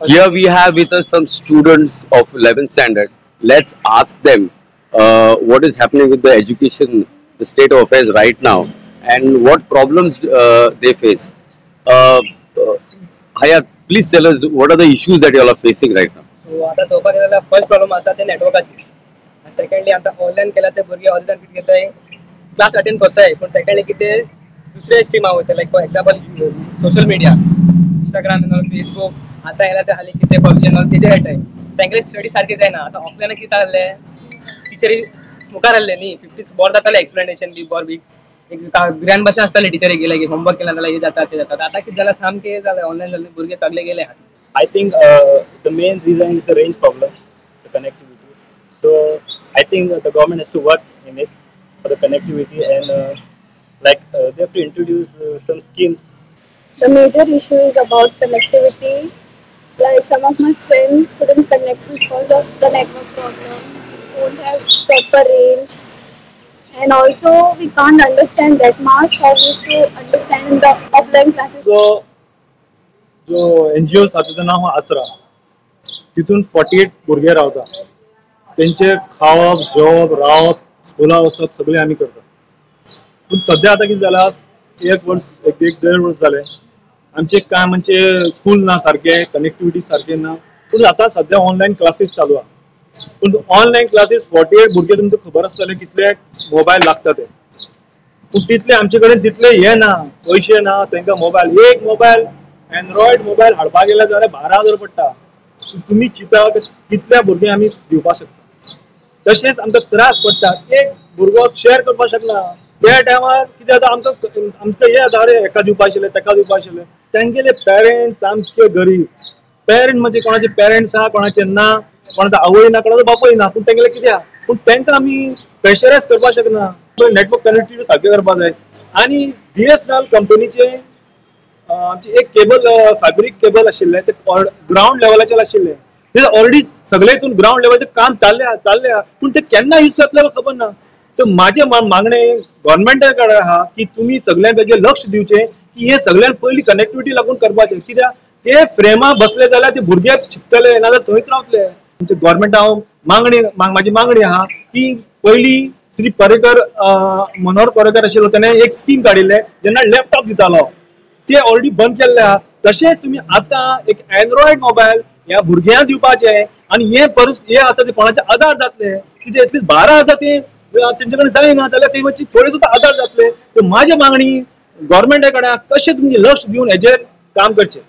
Here we have with us some students of 11th standard. Let's ask them what is happening with the education, the state of affairs right now, and what problems they face. Uh, uh, Hayat, please tell us what are the issues that you all are facing right now? So आतां चोवपाक गेल्यार जाल्यार first problem आसा ते नॅटवर्काची. आनी secondly आतां online केल्यार ते भुरगे अर्दे जाण कितें करताय, क्लास अटेंड करताय, पूण सेकंडली कितें दुसरे स्ट्रिमा वयता, like for example social media, Instagram, Facebook. आतां येयला ते हालीं कितें पबजी तेजेर खेळटाय, तेंगेले स्टडी सारकी जायना. आतां ऑफलायन कितें जाल्लें, टिचरी मुखार आहले न्ही, फिफ्टी बरें जातालें एक्सप्लेनेशन बी बरें बी एक ग्रँड भाशेन आसतालें टिचरी गेले की होमवर्क केला जाल्यार हें जाता तें जाता. आतां कितें जालां, सामकें जालें ऑनलायन जालें, भुरगे सगळे गेले. I think the main reason is the range problem, the connectivity. So I think the government has to work in it for the connectivity and they have to introduce some schemes. The major issue is about connectivity. Like some of my friends couldn't connect because of the network problem, don't have proper range, and also we can't understand that much how we used to understand in the offline classes. जो जो N G ओ आसा तेजो नांव आसरा, तितून 48 भुरगे रावता, तेंचे खावप जेवप रावप स्कुला वचप सगळें आमी करता. पूण सद्या आतां कितें जालां, एक वर्स एक देड वर्स जालें आमचें काय म्हणजे स्कूल ना सारकें, कनेक्टिविटी सारकें ना. पूण आतां सद्या ऑनलायन क्लासीस चालू आहा, पूण ऑनलायन क्लासीस 48 भुरगे तुमकां खबर आसतलें कितले मोबायल लागता ते, पूण तितले आमचे कडेन तितले हे ना, पयशे ना तांकां मोबायल. एक मोबायल एन्ड्रॉयड मोबायल हाडपाक गेले जाल्यार 12,000 पडटा. तुमी चिंता कितल्या भुरग्यांक आमी दिवपाक शकता. तशेंच आमकां त्रास पडटा, एक भुरगो शेअर करपाक शकना. त्या टायमार कितें जाता, आमकां आमकां हें जाता, अरे हेका दिवपा आशिल्लें तेका दिवपा आशिल्लें. तेंगेले पेरेंट्स सामके गरीब पेरेंट, म्हणजे कोणाचे पेरेंट्स आहा कोणाचे ना, कोणाचो आवय ना कोणाचो बापूय ना, पूण तेंगेले कितें आहा, पूण तेंकां आमी प्रेशरायज करपाक शकना. नेटवर्क कनेक्टिविटी सारकें करपाक जाय. आनी BSNL कंपनीचे आमचे एक केबल, फॅब्रीक केबल आशिल्लें ते ग्रावंड लेवलाचेर आशिल्लें, ते ऑलरेडी सगळे हितून ग्रावंड लेवलाचेर काम चालले चालले, पूण ते केन्ना यूज जातले खबर ना. तर म्हाजें मागणें गव्हर्मेंटा कडेन आहा की तुमी सगळ्यान ताजेर लक्ष दिवचें की हे सगळ्यान पयलीं कनेक्टिविटी लागून करपाचें, कित्याक ते फ्रेमा बसले जाल्यार ते भुरगे शिकतले, नाजाल्यार थंयच रावतले. आमच्या गव्हर्मेंटा हांव मागणी, म्हाजी मागणी आहा की पयलीं श्री पर्रीकर, मनोहर पर्रीकर आशिल्लो, तेणें एक स्कीम काडिल्लें जेन्ना लॅपटॉप दितालो, ते ऑलरेडी बंद केल्ले आहा. तशेंच तुमी आतां एक एन्ड्रॉयड मोबायल ह्या भुरग्यांक दिवपाचें आनी हे हे आसा ते कोणाचे आदार जातले, कितें एटलीस्ट 12,000 ते तेंचे कडेन जायना जाल्यार ते मातशी थोडे सुद्दां आदार जातले. तर म्हाजी मागणी गव्हर्मेंटा कडेन कशें तुमी लक्ष दिवन हेजेर काम करचें.